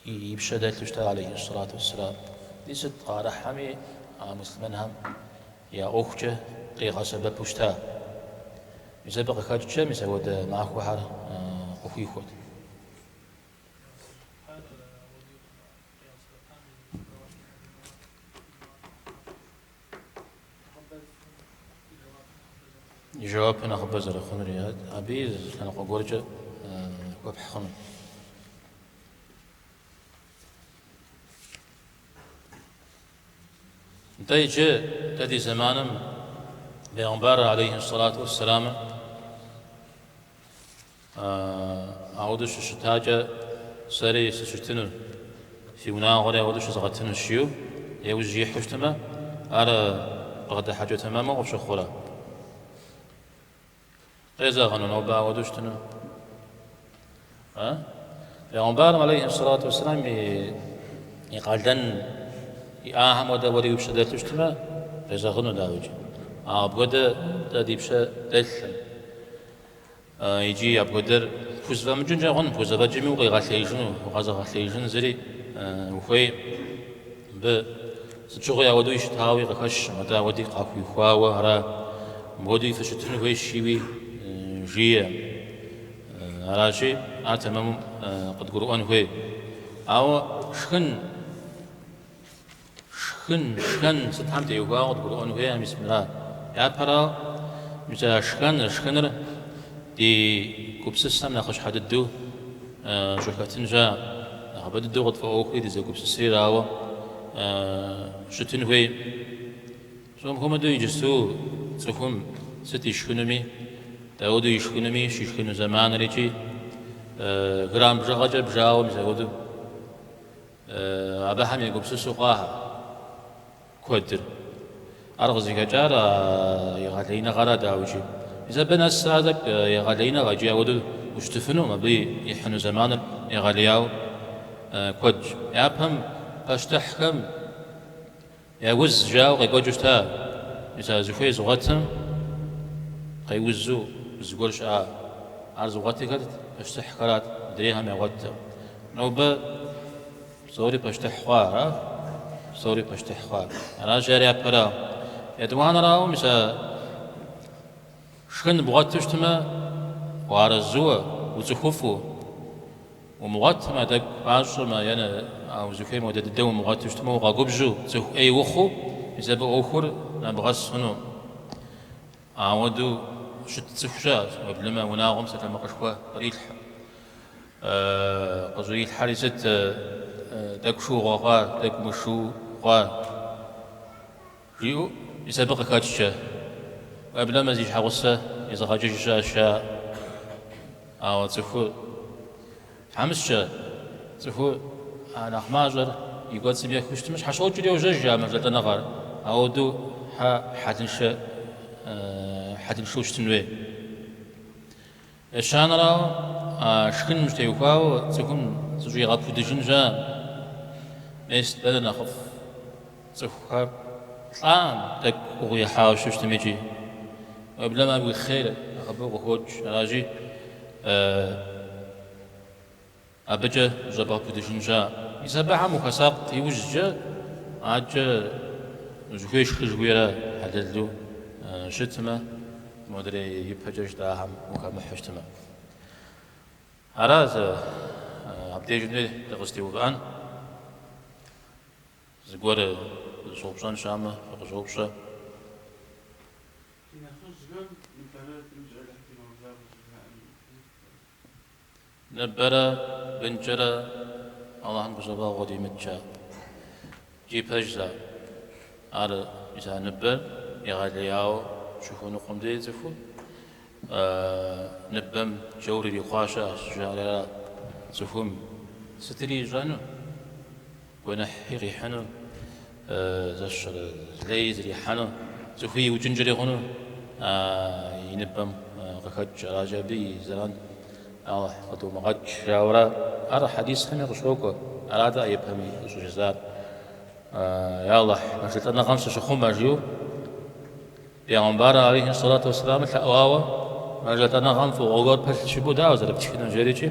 и пщэ дэлъу щыта, алейхи сэлату уэсселам. Ди сыт къарыхьэми а муслъымэнхэм я ӏуэхукӏэ къигъэсэбэпу щыта. Мис абы къыхэкӏкӏэ мис ауэдэ махуэхэр къыхуихуэт. И жэуапыр нэхъыбэ зэрыхъунур абыи зы лъэныкъуэ гуэркӏэ хуэпхь хъуну. Нтӏэ иджы дэ ди зэманым бегъымбар алейхи сэлату уэсселамыр Ауэдэу щыщытакӏэ сэри сыщытыну, си унагъуэри ауэдэу щызгъэтынущ, жиӏэу яужь ихьу щытмэ, ар бгъэдыхьэкӏэ тэмэму къыпщыхъурэ? Къезэгъыну нобэ ауэдэу щытыну? Бегъымбарым алейхи сэлату уэсселам и къалэн иӏахэм хуэдэ уэри уи пщэ дэлъу щытмэ, къезэгъыну дауикӏ. Ауэ апхуэдэ дэ ди пщэ дэлъым. Икӏи апхуэдэр пхузэфӏэмыкӏынкӏэ хъун, пхузэфӏэкӏми укъигъэлъеижыну, укъэзыгъэлъеижын зыри ухуей. Мыбы сыт щыгъуи ауэдэуи щытауи къыхэщкъым, атӏэ ауэди къахуихуауэ ара, мыпхуэдэуи фыщытын хуейщ жиӏэуи жиӏэ. Аращи, ар тэмэму къыдгурыӏуэн хуей. Ауэ шхын, Шхын, шхэн сытхэм теухуауэ къыдгурыӏуэн хуейр мис мыра. Япэрауэ, мис а шхэныр, шхыныр ди гупсысэм нэхъыщхьэ дыдэу щӏыхэтын щыӏэ. Нэхъыбэ дыдэу къытфӏэӏуэхури дызэгупсысри арауэ щытын хуей. Псом хуэмыдэу иджысту цӏыхум сыт ишхынуми, дауэдэу ишхынуми, щишхыну зэманыр икӏи грамм бжыгъэкӏэ бжауэ мис апхуэдэу. Абыхэм егупсысу хъуахэр куэдыр. Ар къызыхэкӏар а егъэлеиныгъэра дауикӏи. Мис абы нэс ар тӏэкӏу егъэлеиныгъэ икӏи ауэдэу ущытыфынукъым, абы ихьыну зэманыр егъэлеяуэ куэдщ. Япэм пащтыхьхэм я уз жаӏэу къекӏуэкӏыу щыта. Мис а зыхуей зыгъуэтым къеузу зыгуэр щыӏа. Ар зыгъуэтыр хэт? Пащтыхьхэрат, мыдрейхэм ягъуэттэкъым. Нобэ псори пащтыхь хъуа, ара? Псори пащтыхь хъуа. Аращи, ар япэра. Етӏуанэрауэ, мис а шхын бгъуэту щытмэ, уарэзыуэ, уцӏыхуфӏу, Умыгъуэтмэ, тӏэкӏу мащӏэмэ, е а узыхуейм хуэдэ дыдэ умыгъуэту щытмэ, укъэгубжьу, цӏыху ӏей ухъуу, мис абы ӏуэхур нэбгъэс хъуну. Ауэдэу щыт цӏыху щыӏэщ, уеблэмэ унагъуэм псалъэмакъышхуэ кърилъхьэу. Къыщӏрилъхьэри сыт, тӏэкӏу шыугъуэ хъуа, тӏэкӏу мышыу хъуа? Жиӏэу, мис абы къыхэкӏкӏэ, уеблэмэ зи щхьэгъусэ езыгъэкӏыж щыӏэщ жаӏэ. Ауэ цӏыхур тхьэмыщкӏэ, цӏыхур а нэхъ мащӏэр и кӏуэцӏым ехыу щытмэ, щхьэщокӏри йожьэж а мэжэлӏэныгъэр. Ауэдэу хьэ хьэлыншэ, хьэлыншэу щытын хуей. Ещанэрауэ, а шхыным щытеухуауэ цӏыхум зыщӏигъэпудыжын щыӏэкъым. Мес дэ нэхъыфӏ цӏыхухэр лӏам тӏэкӏу гугъу ехьауэ щытым икӏи. Уеблэмэ абы уи хъер нэхъыбэу къыхокӏ. Аращи, абыкӏэ зыщӏэбгъэпудыжын щыӏэкъым. Мис абыхэм ухуэсакъ иужькӏэ, адэкӏэ узыхуей шхы жыхуиӏэр хьэлэлу щытмэ, модрей ипэкӏэ жытӏахэм ухэмыхьу щытмэ. Аращ абдежым дей дыкъызытеувыӏэн. Зыгуэр зыщӏэупщӏэн щыӏэмэ, фыкъыщӏэупщӏэ. Ди нэхъыжьхэм ныбэрэ бынкӏэ Алыхьым димыгъэблагъэ щӏыжаӏэм сыт пӏэрэ? Ныбэрэ бынкӏэрэ Алыхьым гузэвэгъуэ димыт жаӏэ. Икӏи пэжщ ар. Ар мис а ныбэр егъэлеяуэ щыхуэныкъуэм дей цӏыхур ныбэм джаур ирихъуа щыӏэщ, жаӏэри ара. Цӏыхум сытри ищӏэну, гуэныхьи къихьыну, зэщэрэ леи зрихьэну, цӏыхуи иукӏынкӏэри хъуну и ныбэм къыхэкӏ. Аращи, абы и зэран Алыхь къыдумыгъэкӏ, жаӏэурэ ар хьэдисхэми къыщокӏуэ. Арат ипэми щӏыжысӏар. Я Алыхь, мэжэлӏэныгъэм сыщыхъумэ, жиӏэу Бегъымбар алейхи сэлату уэсселам лъэӏуауэ, мэжэлӏэныгъэм фӏыгъуэ гуэр пылъ жыпӏэу дауэ зэрыптхынур, жерикӏи.